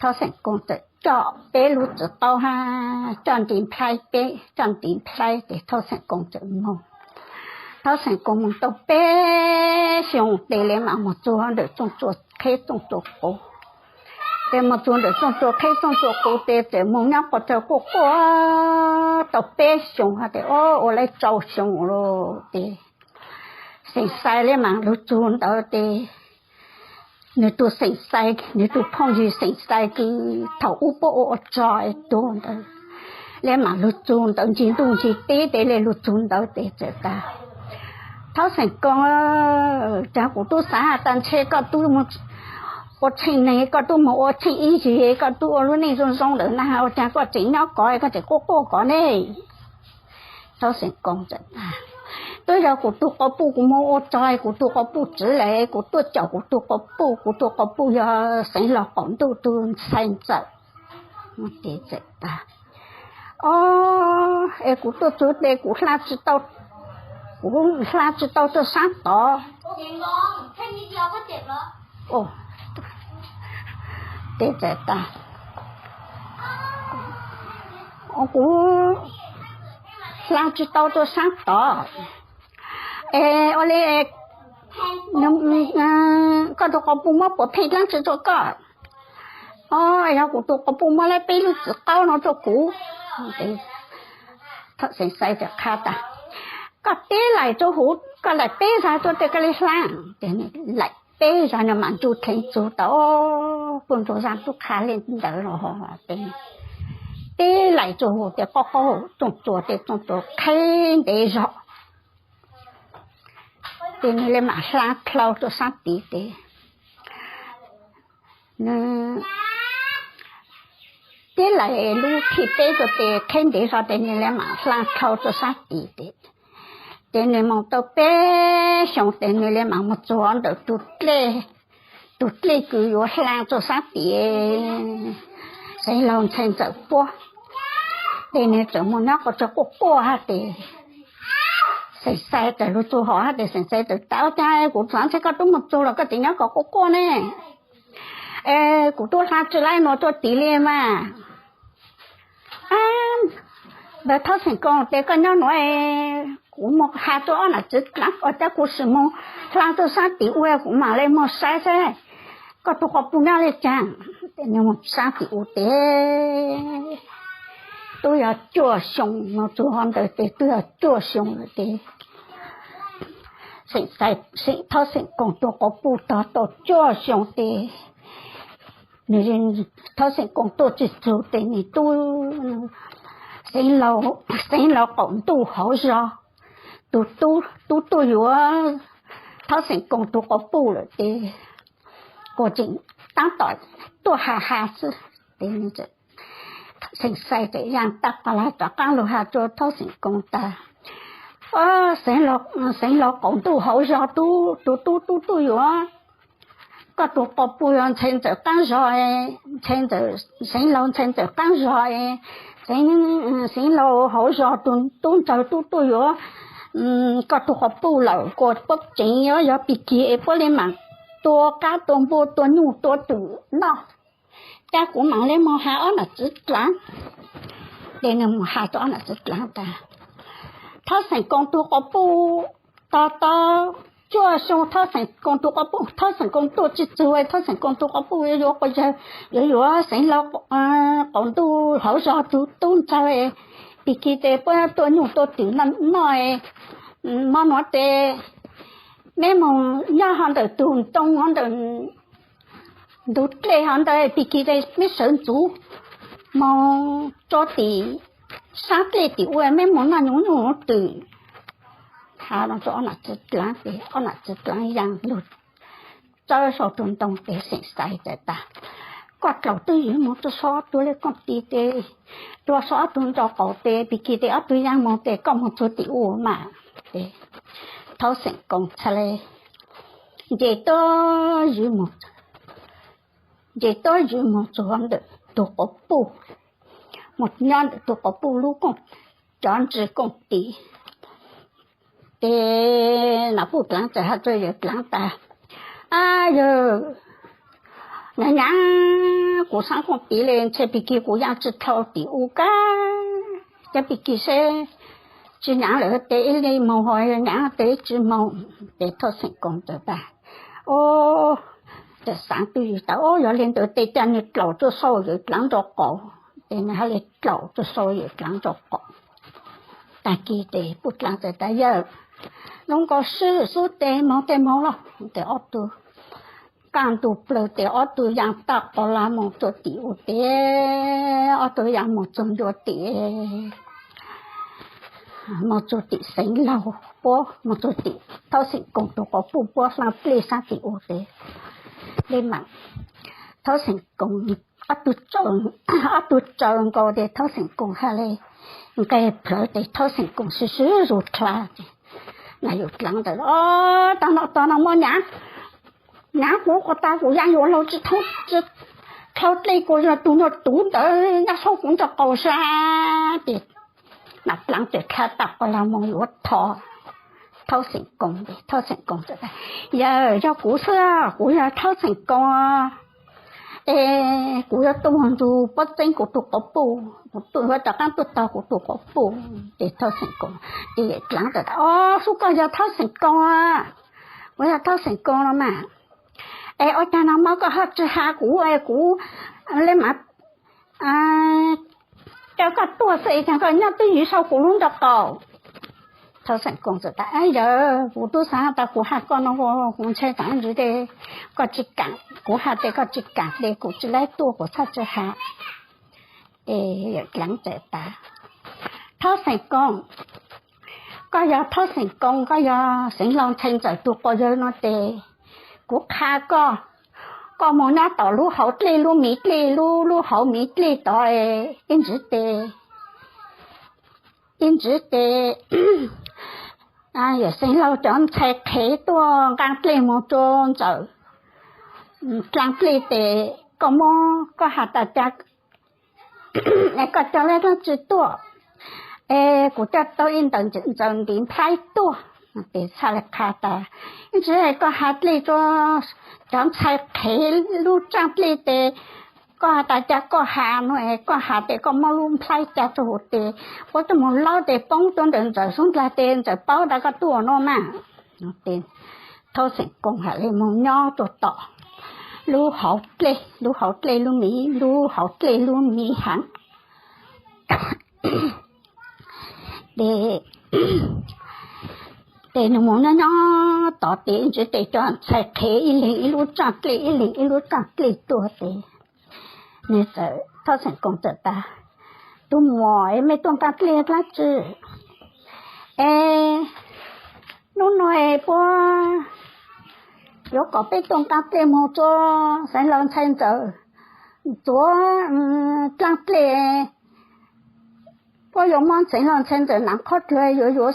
Thaub Xeem Koos txawm coj peb lub txiv qaub hab coj nti nplhaib peb, coj nti nplhaib tes Thaub Xeem Koos txawm moog. Thaub Xeem Koos moog tau peb xyoo tes le maam moog txug ntawm Txooj Tsua qheb Txooj Tsua qus. Tes moog txug ntawm Txooj Tsua qheb Txooj Tsua qus tes txawm moog nyob quas tsawg quaj quaj tau peb xyoo hab tes ua le rau xyoo lawm tes Xeem Xais le maam lug txug ntawd tes nwg tug Xeem Xais, nwg tug phooj ywg Xeem Xais kws thaum ub puab ua ua tsog tuag ntawd, le maam lug txug ntawd ncig ntuj ncig teb tes le lug txug ntawd tes txawm tas, Thaub Xeem Koos, caag kuv tub xaav has tas ntshe koj tub ua tsheej neeg, koj tub moog ua tsheej ib zig, koj tub ua lub neej zoo zoo lawm na, ua caag koj tseem nyob kov, koj tseem quaj quaj kov ne? Thaub Xeem Koos txawm tas, twb yog kuv tug quas puj, kuv moog ua tsog kuv tug quas puj tswv lawm, kuv tuaj caum kuv tug quas puj, kuv tug quas puj yog Xeev Laug Qaum Ntuj tug ntxhais ntxawm. Tes txawm tas, o, es kuv tuaj txug tes kuv hla tsi tau, kuv hla tsi tau tuaj saab tod. Tes txawm tas, kuv hla tsi tau tuaj saab tod. Es ua le koj tug quas puj muab puas pheej dlaab tsi rua koj? O, yog kuv tug quas puj muab lawm peb lub txiv qaub no rua kuv. Xeem Xais txawm qha tas, koj tib laim rua huv, koj laim peb zag rua tes koj le hla. Tes laim peb zag no mas ntuj dheev txug tau, puj ntuj zag tub qha le ntawd los. Tib laim rua huv tes qoj qaub Txooj Tsua tes Txooj Tsua qheb ntev zog. Tes nwg le maam hla dlhau rua saab tid tes nwg tib laim lub thij peb rua tes qheb ntev zog tes nwg le maam hla dlhau rua saab tid tes, tes nwg moog tau peb xyoo tes nwg le maam moog txug ntawm tug dlej kws yuav hla rua saab tid, Xeev Laug Ntxhais Ntxawm puab. Tes nwg txawm moog nyob quas tsawg quaj quaj hab tes Xeem Xais txawm lug txug hov hab tes Xeem Xais txawm tas, o, caag kuv xaav ntshe koj tub moog txug los koj tseem nyob kov quaj quaj ne. Es kuv tub hla tsi laib nuav tuaj tid le mas. Ntawd Thaub Xeem Koos, tes koj nyob nuav, kuv moog has rua ob nam txiv dlaav, ua caag kuv sim moog hla rua saab tim ua, kuv maam le moog saib seb koj tug quas puj nyob le caag. Tes nwg moog saab tim ua tes tub yog cuaj xyoo, moog txug hov ntawd tes tub yog cuaj xyoo lawm tes Thaub Xeem Koos tug quas puj tog tau cuaj xyoo tes nwg, Thaub Xeem Koos tuaj tsi txug tes nwg tub Xeev Laug Qaum Ntuj hauv zog, tug tub tuaj yuav Thaub Xeem Koos tug quas puj lawm tes kuas tseem taab tom tuaj has has xwb. Tes Xeem Xais txawm yaaj taag qas lug rov qaab lug has rua Thaub Xeem Koos tas, Xeev Laug Qaum Ntuj hauv zog tug tub tub tuaj yuav koj tug quas puj yog Ntxhais Ntxawm qaab zog, Ntxhais Ntxawm, Xeev Laug Ntxhais Ntxawm qaab zog, Xeev Laug hauv zog tug tub Ntxawg tub tuaj yuav koj tug quas puj lawm, kuas puab tseem yuav yog pig kig es puab le maam tua qaab tua npua tua nyuj tua twm noj. Tab kuv maam le moog has ob nam txiv dlaav. Tes nwg moog has rua ob nam txiv dlaav tas, Thaub Xeem Koos tug quas puj tog tau cuaj xyoo, Thaub Xeem Koos tug quas puj, Thaub Xeem Koos tuaj tsi txug, Thaub Xeem Koos tug quas puj yuav, yuav yuav Xeev Laug Qaum Ntuj hauv zog tug tub Ntxawg, pig kig tes puab tua nyuj tua twm noj. Mo nuav tes meb moog nyob hov ntawm tug ntoo hov ntawm ntug dlej hov ntawd, pig kig tes meb sawv ntxuv moog rua tim saab dlej tim ua, meb moog noj nyuj nyuj twm. Has rua ob nam txiv dlaav tes ob nam txiv dlaav yaa lug txawb sau tug ntoo tes Xeem Xais txawm tas, koj dlaus twb ywv moog rua so ob tug le kooj tis tes, rua so ob tug nraub qaum tes, pig kig tes ob tug yaa moog tes koj moog txug tim ua mas. Tes Thaub Xeem Koos txhad le nce tuab ywv mus, nce tuab ywv mus txog ntawm tus quas puj, mus nyob ntawm tus quas puj lub kooj, cov ntsis kooj tiv. Ces Nom Puj Dlaav txawm has rua yawg Dlaav tas, Ab yawg, nyav nyav kuv xaab kooj tiv le, ntshe pig kig kuv yaaj tsi dlhau tim u kag, cab pig kig seb tsi nyav lawm tes ib leeg moog, ho yog nyav tes tsi moog. Ces Thaub Xeem Koos txawm tas, o, txawm xaav twj ywm tas, o, yog le ntawd tes ca nwg dlaum rua sau yawg Dlaav nraub qaum. Ces nwg ha le dlaum rua sau yawg Dlaav nraub qaum. Tag kis tes Puj Dlaav txawm tas, Yawg, zoo nkaus swb xwb tes moog tes moog lauj. Tes ob tug kaj ntug plawg tes ob tug yaa taag qos lug moog txug tim u tes, ob tug yaa moog txug ntua tim, moog txug tim Xeev Laug puab, moog txug tim Thaub Xeem Koos tug quas puj puab, hlaa dlej sab tim u tes, le mas Thaub Xeem Koos ob tug tsaws nkaus tes Thaub Xeem Koos ha le nqeg plawv tes Thaub Xeem Koos swb swb zug dlha. Ces Nom Puj Dlaav txawm, O, taag nub tog no moog nyav, nyav kuv quas tas kuv yaaj yuav laug tsi thoob tsi dlhau dlej, kuv yog tug nyuag tuv ntawd nyob saub kuv nraub qaum sab. Ces Nom Puj Dlaav txawm dlha tag qos lug moog yuav tho Thaub Xeem Koos. Thaub Xeem Koos txawm tas, Yawg, yog kuv xwb, kuv yog Thaub Xeem Koos, es kuv yuav tuaj moog nrug puab txeeb kuv tug quas puj, kuv tuaj yuav rov qaab tuaj tog kuv tug quas puj. Ces Thaub Xeem Koos, ces Dlaav txawm tas, O, xub koj yog Thaub Xeem Koos, kuv yog Thaub Xeem Koos los mas, es ua caag nua mob koj ho tsi has kuv, kuv le mas coj koj tuaj xwb es koj nyob twj ywm sau kuv lub nraub qaum. Thaub Xeem Koos txawm tas, Ab yawg, kuv tub xaav tas kuv has koj nua, kuv ntshai tas ntsis tes koj tsi kaam, kuv has tes koj tsi kaam tes kuv tsi laib tuaj, kuv txhaj tsi has. Ces Dlaav txawm tas, Thaub Xeem Koos, koj yog Thaub Xeem Koos, koj yog Xeev Laug Ntxhais Ntxawm tug quas yawg nua tes kuv qha koj, koj moog nyob tom lub hauv dlej, lub miv dlej, lub, lub hauv miv dlej tod, ib ntsis tes, ib ntsis tes yawg Xeev Laug cov ntxhais qhev tuaj nqaa dlej moog rua Ntxawm dlaa dlej tes koj muab, koj has tas ca, koj coj dlaab tsi tuaj, es kuv coj tau ib ntawm Ntxawm ntiv nplhaib tuaj. Ces txhaj le qha tas, ib ntsis koj has dlej rua cov ntxhais qhev lub tsaaj dlej tes koj has tas ca koj has nua, koj has tes koj muab lub nplhaib ca rua huv tes puab coj moog laub tes poob rua ntawm Ntxawm xub ntiag tes Ntxawm paub tas koj tuaj nua mas. Thaub Xeem Koos has le moog nyob rua tom lub hauv dlej, lub hauv dlej lub miv, lub hauv dlej lub miv haav tes, tes nwg moog nyob nyob tod tes ib ntsis tes cov ntxhais qhev ib leeg ib lub tsaaj dlej, ib leeg ib lub tsaaj dlej tuaj tes nwg txawm, Thaub Xeem Koos txawm tas, Tub muam, es mej tuaj nqaa dlej dlaab tsi? Es nub nua es puab yuav kom peb tuaj nqaa dlej moog rua Xeev Laug Ntxhais Ntxawm ntxuav dlaaj dlej, puab yuav muab Xeev Laug Ntxhais Ntxawm nam qhov dlua, yuav yuav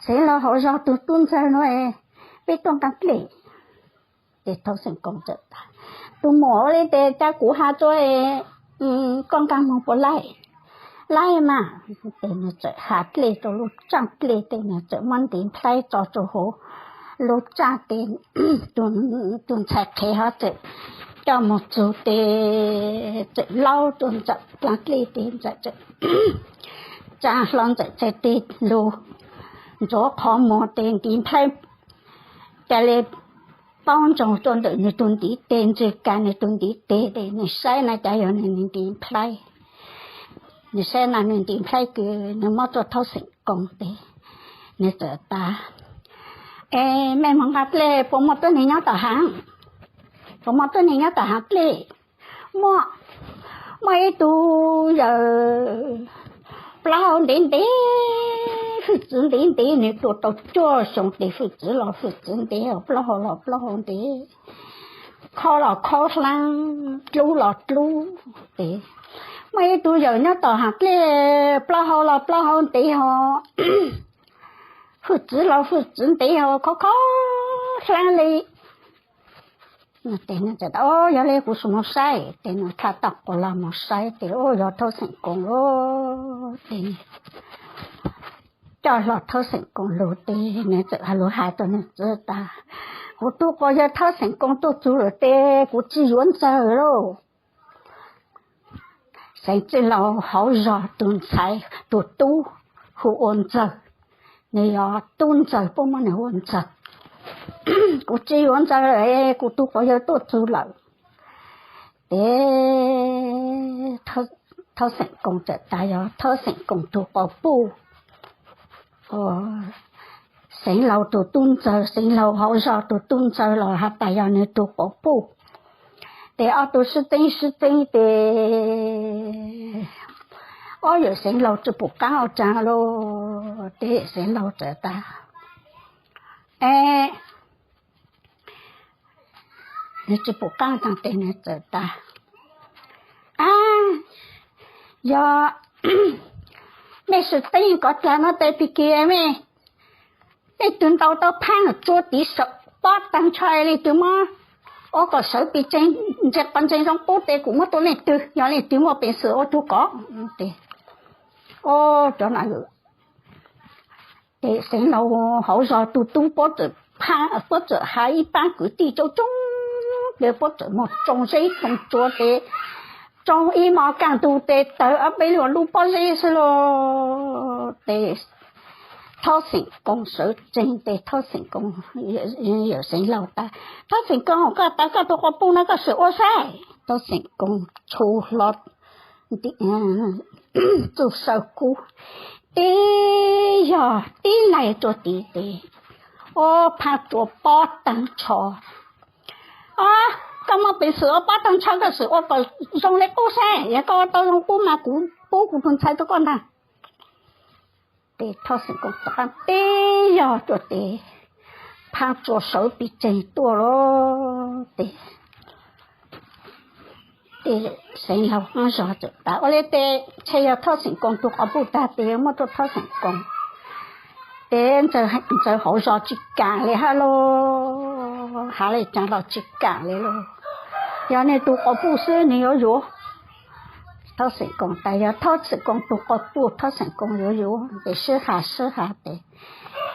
Xeev Laug hauv zog tug tub ntxawg nua, peb tuaj nqaa dlej. Ces Thaub Xeem Koos txawm tas, Tub muam, ua le tes ca kuv has rua koj nqaa moog puas laib? Laib mas. Ces nwg txawm has dlej rua lub tsaaj dlej tes nwg txawm muab ntiv nplhaib tso rua huv lub tsaaj tes tug ntxhais qhev ho txawm coj moog txug tes txawm laub rua Ntxawm dlaaj dlej tes Ntxawm txawm tsaa hlo Ntxawm txhais teg lug ntxuav qhov muag tes ntiv nplhaib ca le paub ntsoog rua ntawm nwg tug ntiv teg, ntswg kag nwg tug ntiv teg tes nwg saib na cas yog nwg ntiv nplhaib. Nwg saib na nwg ntiv nplhaib kws nwg muab rua Thaub Xeem Koos tes nwg txawm tas, Es mej moog nqaa dlej puas muaj tuab neeg nyob tom haav? Puas muaj tuab neeg nyob tom haav dlej? Muaj, muaj ib tug yawm plaub hau ntev ntev, hwj txwv ntev ntev, nwg tuag tau cuaj xyoo tes hwj txwv los hwj txwv ntev, plaub hau los plaub hau ntev, khob los khob hlaab, dlub los dlub tes. Muaj ib tug yawm nyob tom haav dlej, plaub hau los plaub hau ntev hos fwj txwv laus fwj txwv ntev ho khov kho hlab li. Nws txawm tias, Yog li kuv sim mus saib. Ces nws txawm tau qhov los mus saib ces yog Thawj Xeem Koos lawm. Ces coj hlo Thawj Xeem Koos lug ces nws txawm hais lus hais rau nws txiv tas, Kuv tug quas yawg Thawj Xeem Koos tuaj txug lawm ces kuv tsis yuav Ntxawg lauj. Xeev Txwj Laug hauv zog tus ntxhais tus tub hu ua Ntxawg, nws yog Tub Ntxawg, puab muab nws hu ua Ntxawg. Kuv tsis yuav Ntxawg, kuv tug quas yawg tuaj txug lawm. Ces Thawj Xeem Koos txawm tas yog Thawj Xeem Koos tug quas puj, Xeev Laug tug tub ntxawg, Xeev Laug hauv zog tug tub ntxawg los has tas yog nws tug quas puj. Ces ob tug sib txeeb sib txeeb ces ob yawm Xeev Laug tsis pum qaab ua caag lauj. Ces Xeev Laug txawm tas, e, nws tsis pum qaab ua caag ces nws txawm tas, A, yog mej sib txeeb kov dlag no tes pig kig mej, mej tug ntau tau phaab tsua tiv saum pob taag ntsho, leej twg muab ua kom sawv pig tseeg, ntse qhov ntseeg zoo qub tes kuv muab tuaj leej twg, yog leej twg muaj peev xwm ua tug kov. Ces, o, cov na Ces Xeev Laug hauv zog tug tub puab txawm, puab txawm has ib paab kwv tij coob coob ces puab txawm moog tsoo zeb tsoo tsua ces tsoo ib hmo kaj ntug tes tawg ob peb lub pob zeb xwb lauj. Ces Thoj Xeem Koos sawv tsees ces Thoj Xeem Koos, yawm Xeev Laug tas, Thoj Xeem Koos, koj tas koj tug quas puj no koj sim ua saib. Thoj Xeem Koos tshu hlo txuj saw kub, tib yog tib laig rua tid tes, o, phaab tsua pob taag ntsho. O, koj muaj peev xwm ua pob taag ntsho koj sim ua kom zoo le qub saib, yog koj ua tau zoo qub mas kuv pub kuv tug ntxhais rua koj ntag. Ces Thoj Xeem Koos rov qaab tib yog rua tes, phaab tsua sawv pig tseeg tuaj lawm. Ces, ces Xeev Laug hmab zog txawm tas, ua le tes ntshe yog Thoj Xeem Koos tug quas puj tag tes muab rua Thoj Xeem Koos. Ces Ntxawg hauv zog tsis kaam le hab lauj, has le caag los tsis kaam le lauj. Yog nwg tug quas puj xwb nwg yuav yuav. Thoj Xeem Koos tas yog Thoj Xeem Koos tug quas puj Thoj Xeem Koos yuav yuav. Ces sib has sib has tes,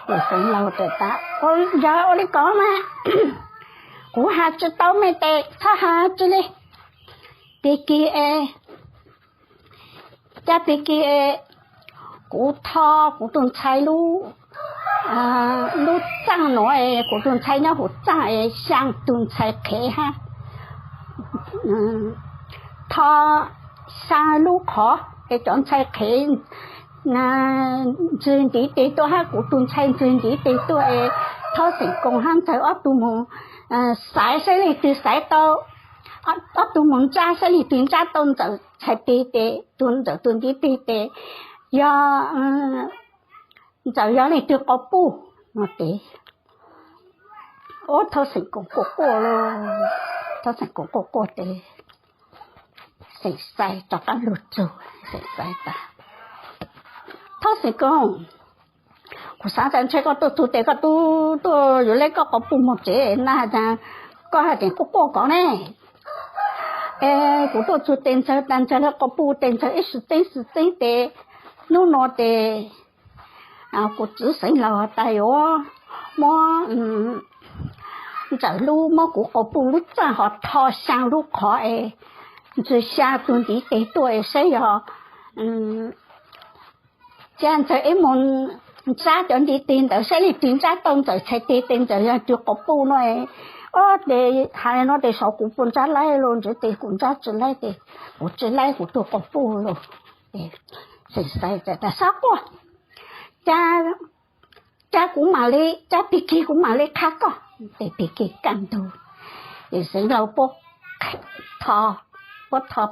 yawm Xeev Laug txawm tas, yog ua le ko mas kuv has tsi tau mej tes txhob has tsi le. Pig kig es, ca pig kig es, kuv tho kuv tug ntxhais lub, lub txaaj nuav es, kuv tug ntxhais nyob huv txaaj es xyaa tug ntxhais qhev hab, tho xyaa lub qhov es cov ntxhais qhev ntxwg ntiv tes tuaj hab kuv tug ntxhais ntxwg ntiv tes tuaj es Thoj Xeem Koos hab Ntxawg ob tug moog xaiv saib leej twg xaiv tau, ob tug moog ntsab saib leej twg ntsab tau Ntxawm txhais teg tes, tug Ntxawm tug ntiv teg tes, yog Ntxawm yog leej twg quas puj no tes. Ub, Thoj Xeem Koos quaj quaj lauj, Thoj Xeem Koos quaj quaj tes Xeem Xais rov qaab lug txug, Xeem Xais tas, Thoj Xeem Koos, kuv xaav tas ntshe koj tuaj txug tes koj tub tuaj yuav le koj quas puj moog tsev na has tas koj haj tseem quaj quaj ko ne. Es kuv tuaj txug tes Ntxawg tas Ntxawg le quas puj tes Ntxawg ib sib txeeb sib txeeb tes, hnub nuav tes kuv txiv Xeev Laug has tas yuav muab Ntxawm lub, muab kuv quas puj lub txaaj ho tho xyaa lub qhov es, ntxwg xyaa tug ntiv teg tuaj es saib yog, ca Ntxawg ib moog ntsab cov ntiv teg ntawd saib leej twg ntsab tau Ntxawm txhais teg tes Ntxawm yog tug quas puj no. Ob, tes has le nuav tes saum kuv puas ntsab laib lauj, ntshe tes kuv ntsab tsi laib tes, kuv tsi laib kuv tug quas puj lauj. Xeem Xais tas xob quaj, ca, ca kuv mam li, ca pig kig kuv mam li qha koj. Tes pig kig kaj ntug, ces Xeev Laug puab tho, puab tho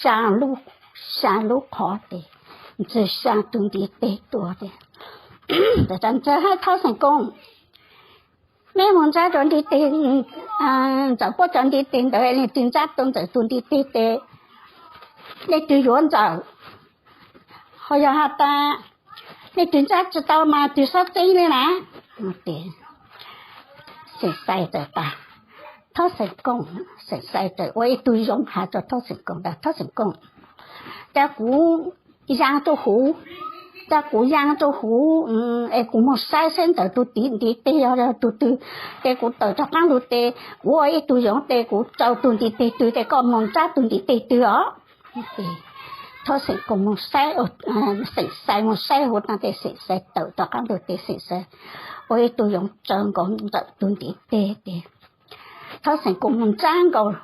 xyaa lub, xyaa lub qhov tes, ntxwg xyaa tug ntiv teg tuaj tes, Ntxawg hab Thoj Xeem Koos, meb moog ntsab cov ntiv teg, Ntxawm puab cov ntiv teg ntawd leej twg ntsab tau Ntxawm tug ntiv teg tes, leej twg yuav Ntxawm. Ho yog has tas Nej twg ntsab tsis tau mas twg xob txeeb li na. Xeem Xais txawm tas, Thoj Xeem Koos, Xeem Xais txawm ua ib tug yoov has rau Thoj Xeem Koos tas, Thoj Xeem Koos, cas kuv ya rau huv, cas kuv ya rau huv es kuv mus saib saib ntawm tus ntiv tes yog tus twg, ces kuv tawm rov qab ntug tes kuv ua ib tug yoov tes kuv tsaws tus ntiv tes twg ces koj mus ntsab tus ntiv tes twg os. Thoj Xeem Koos mus saib, Xeem Xais mus saib huv tas ces Xeem Xais tawm rov qab ntug tes Xeem Xais ua ib tug yoov tsaws nkaus ntawm tus ntiv tes ces Thoj Xeem Koos mus ntsab nkaus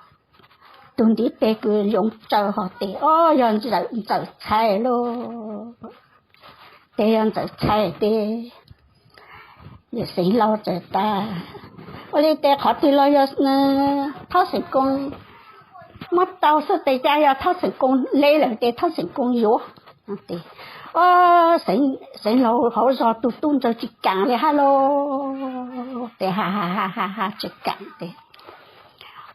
tus ntiv tes kws yoov tsaws hos tes, o, yog Ntxawm Txhais lauj. Tes yog Ntxawm Txhais tes, yawm Xeev Laus txawm tas, ua li tes qhov twg los yog Thoj Xeem Koos muab tau xwb tes cas yog Thoj Xeem Koos le lawm ces Thoj Xeem Koos yuav. Xeev Laus hauv zog tus tub ntxawg tsis kam li hab lauj, tes ha ha ha tsis kam tes,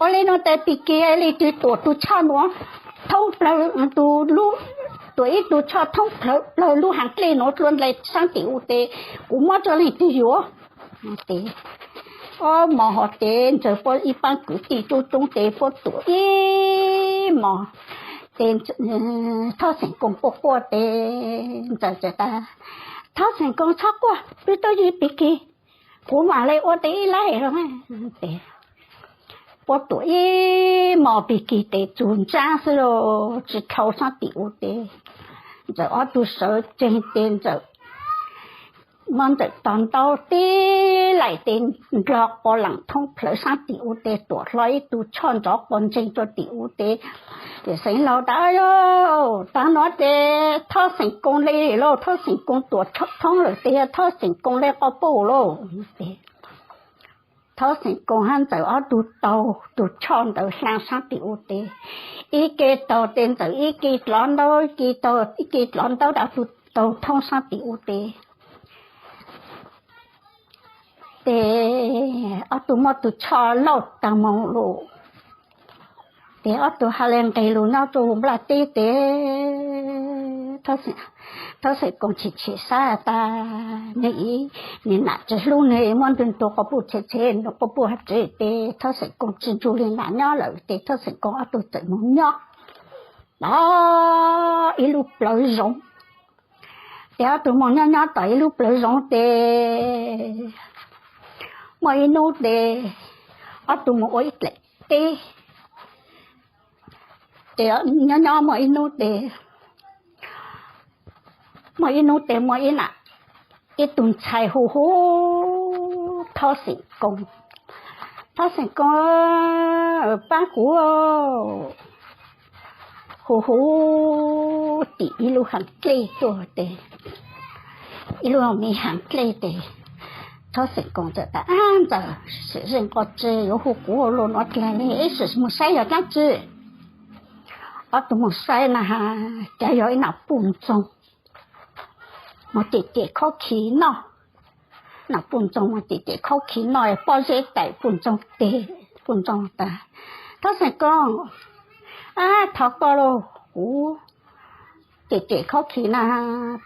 ua li no tes pig kig li twg tuam tus tshoj nuav thoob plaws, tus lub, tuam ib tug tshoj thoob plaws lub haav dlej nuav dlua ntais saab tim u tes kuv muab rua leej twg yuav. Tes ob mos hov tes Ntxawg puab ib paab kwv tij coob coob tes puab tuam ib mos tes Thoj Xeem Koos quaj quaj tes Ntxawg txawm tas, Thoj Xeem Koos txhob quaj, peb tub yeej pig kig, kuv mam le ua tes ib laib os. Puab tuam ib mos pig kig tes txug ntsab xwb los tsis dhau saab tim u tes Ntxawg ob tug sawv tsees tes Ntxawm muab Ntxawm tog ntaub tib laim tes ndlog quas laam thoob plawg saab tim u tes tuam hlo ib tug tshoj nrov quas ntseeg rua tim u tes, yawm Xeev Laus tas, Taag nuav tes Thoj Xeem Koos le lauj, Thoj Xeem Koos tuam thoob lawm tes yog Thoj Xeem Koos le quas puj lauj. Thoj Xeem Koos hab Ntxawm ob tug taug tug tshoj ntawd hlaa saab tim u tes ib ke taug tes Ntxawm ib ke dlov ntaub, ib ke taug ib ke dlov ntaub rua tug taug thoob saab tim u tes tes ob tug muab tug tshoj lauj taag moog lug tes ob tug ha le nqeg lug nyob rua huv nplaj teb tes Thoj Xeem Koos chim chim sab tas nwg ib, nwg nam tsi hlub nwg muab nwg nrug quas puj txheb txheb, nrug quas puj hab tsev tes Thoj Xeem Koos tsi nrug le nam nyob lawm tes Thoj Xeem Koos ob tug txawm moog nyob tom ib lub plawv zoov. Tes ob tug moog nyob nyob tom ib lub plawv zoov tes muaj ib hnub tes ob tug moog ua ib dlaim teb. Tes nyob nyob muaj ib hnub tes, muaj ib hnub tes muaj ib nam, ib tug ntxhais hu hu Thoj Xeem Koos, Thoj Xeem Koos paab kuv, hu hu tim ib lub haav dlej tuaj tes, ib lub me haav dlej tes Thoj Xeem Koos txawm tas, Ab Ntxawm, sim zeej qhov tsi yuav hu kuv lug nuav dlaag le, ib sim moog saib yog dlaab tsi. Ob tug moog saib na has cas yog ib nam puj ntxoog moog cem cem khob khi noj. Nam puj ntxoog moog cem cem khob khi noj, pob zeb tais puj ntxoog teg, puj ntxoog tas, Thoj Xeem Koos, ab thov koj lauj, kuv cem cem khob khi na,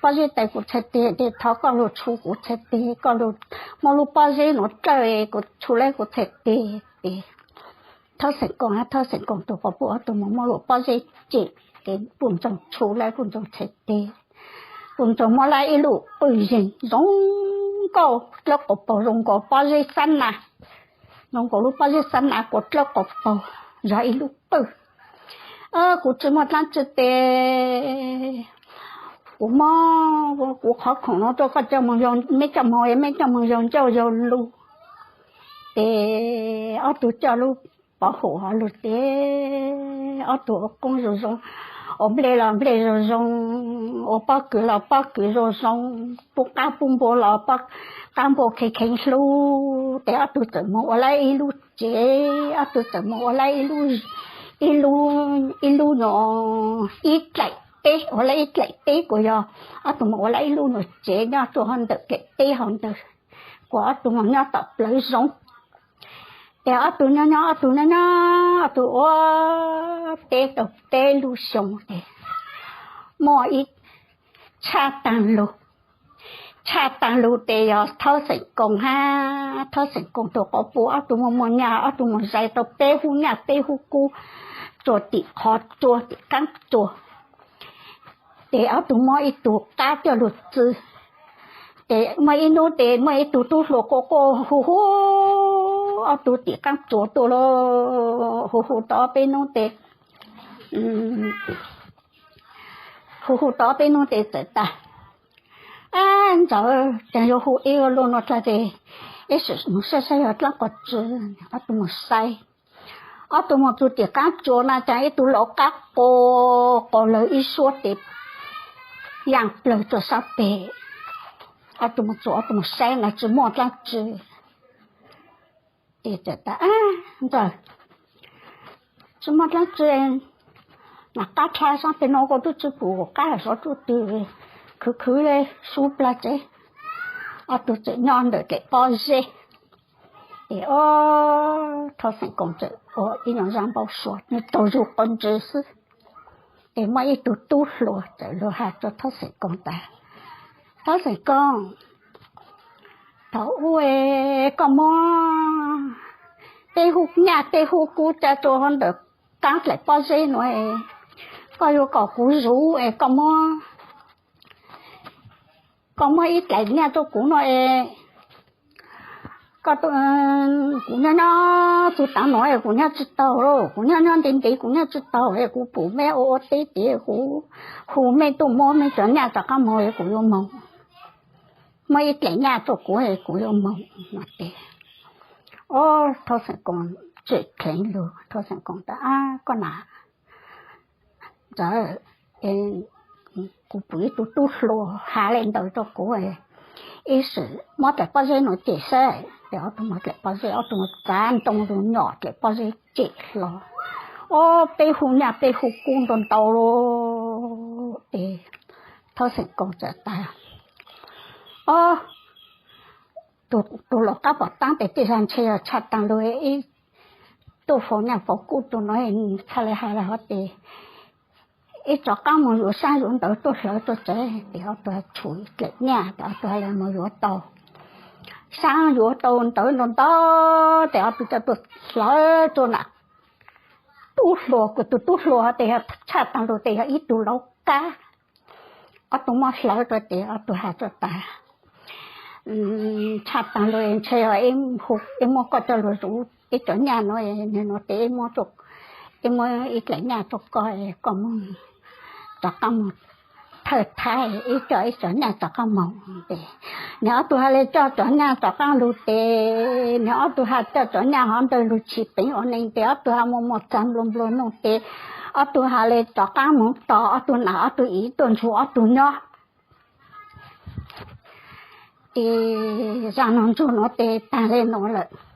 pob zeb tais kuv txhais teg, thov koj lug tshu kuv txhais teg, koj lug muab lub pob zeb nuav dlawb kuv tshu lawm kuv txhais teg. Tes Thoj Xeem Koos hab Thoj Xeem Koos tug quas puj ob tug moog muab lub pob zeb cem, tes puj ntxoog tshu lawm puj ntxoog txhais teg. Puj ntxoog muab lawm ib lub pawg yeeg zoo nkauj dlawb quas paug zoo nkaus pob zeb xab na, zoo nkaus lub pob zeb xab na kuas dlawb quas paug, yog ib lub pawg. Kuv tsi muaj dlaab tsi tes kuv muab kuv qhov khoom nuav rua koj coj moog, meb coj moog, meb coj moog yug ncauj yug lug. Tes ob tug coj lub pov hum hov lug tes ob tug ua qoob zoo zoo, ua nplej los nplej zoo zoo, ua pob kws los pob kws zoo zoo, pub qaab pub npua los pub qaab npua kheev kheev hlub. Tes ob tug txawm moog ua lawm ib lub tsev, ob tug txawm moog ua lawm ib lub, ib lub, ib lub nuav ib dlaim teb, ua lawm ib dlaim teb kuas yog ob tug moog ua lawm ib lub nuav tsev nyob rua hov ntawm dlaim teb hov ntawd, kuas ob tug moog nyob tom plawv zoov. Tes ob tug nyob nyob ob tug nyob nyob ob tug ua teb tau peb lub xyoo tes muaj ib tshab taag lug tshaj taag lug tes yog Thaub Xeem Koos hab Thaub Xeem Koos tug quas puj ob tug muaj muaj nyaj, ob tug muaj zais tau peb hub nyaj peb hub kub, tsuas tim qhov tsua tim qaab tsua. Tes ob tug muab ib tug qab coj lug txwv. Tes muaj ib nub tes muaj ib tug tub hluas quaj quaj hu hu ob tug tim qaab tsua tuaj lauj. Hu hu tau ob peb nub tes, hu hu tau ob peb nub tes txawm tas, Ab Ntxawm, caag yuav hu ib ua luaj nuav dlaag tes ib sim mus saib saib yog dlaab quas tsi. Ob tug mus saib, ob tug mus txug tim qaab tsua na caag ib tug lau qab quas quas lawg ib suab tes yaaj plawg rua sab peg. Ob tug mus txug ob tug mus saib na tsi muaj dlaab tsi. Tes txawm tas, Ntxawm, tsi muaj dlaab tsi, nam qab dlha sab peg nuav kuv tub tsi pum kuv qab sov tsuj twg, khwv khwv le sub plag tsev. Ob tug txawm nyob ntawm dlaim pob zeb. Tes ob Thaub Xeem Koos txawm ua ib nyuas zaaj npau suav nwg taug zug quas ntsis xwb. Tes muaj ib tug tub hluas txawm lug has rua Thaub Xeem Koos tas, Thaub Xeem Koos, thaum ub koj muab tej hub nyaj tej hub kub tsa rua huv ntawm qaab dlaim pob zeb nuav, koj yuav kom kuv zuv es koj muab, koj muab ib dlaim nyaj rua kuv nuav es, koj, kuv nyob nyob txug taav nuav es kuv nyob tsi taug, kuv nyob nyob ntev ntev kuv nyob tsi taug es kuv pum mej ua ua teb tes kuv hu mej tuaj muab mej cov nyaj rov qaab moog es kuv yuav moog. Muab ib dlaim nyaj rua kuv es kuv yuav moog no tes. Ob Thaub Xeem Koos tseem dheev lug, Thaub Xeem Koos tas, Ab koj nam Ntxawm, kuv pum ib tug tub hluas has le ntawd rua kuv, ib sim muab dlaim pob zeb nuav cem saib. Tes ob tug muab dlaim pob zeb, ob tug muab txav ntoo lug nyom dlaim pob zeb cem hlo. Ob peb hub nyaj peb hub kub ntau ntau lug tes Thaub Xeem Koos txawm tas, Ob, tug lau qab pom taab tes tej zag ntshe yog tshaj taag lug ib tug faus nyaj faus kub tug nuav, txhaj le has le hov tes ib rov qaab moog yuav saab yuav ntawv tuaj hlawv rua tsev. Tes ob tug tshum dlaim nyaj tes ob tug has le moog yuav tau saab yuav tau ntawv ntau ntau tes ob tug coj tuaj hlawv rua nam tub hluas, kuv tug tub hluas tes yog tshaj taag lug tes yog ib tug lau qab. Ob tug muab hlawv rua tes ob tug has rua tas, Tshaj taag lug ntshe yog ib muab koj coj lug zuv ib cov nyaj nuav, nwg nuav tes ib muab ib dlaim nyaj rua koj, koj moog rov qaab moog thawj thaib ib co ib cov nyaj rov qaab moog tes. Nwg ob tug has le coj cov nyaj rov qaab lug tes, nwg ob tug has coj cov nyaj hov ntawg lug tshis peev ua neeg tes ob tug has muaj muaj txag nplua nplua nuj tes ob tug has le rov qaab moog tos ob tug nam ob tug iv tuaj nrug ob tug nyob. Tes zaj nuav ntsug nuav tes taag le nuav lawm.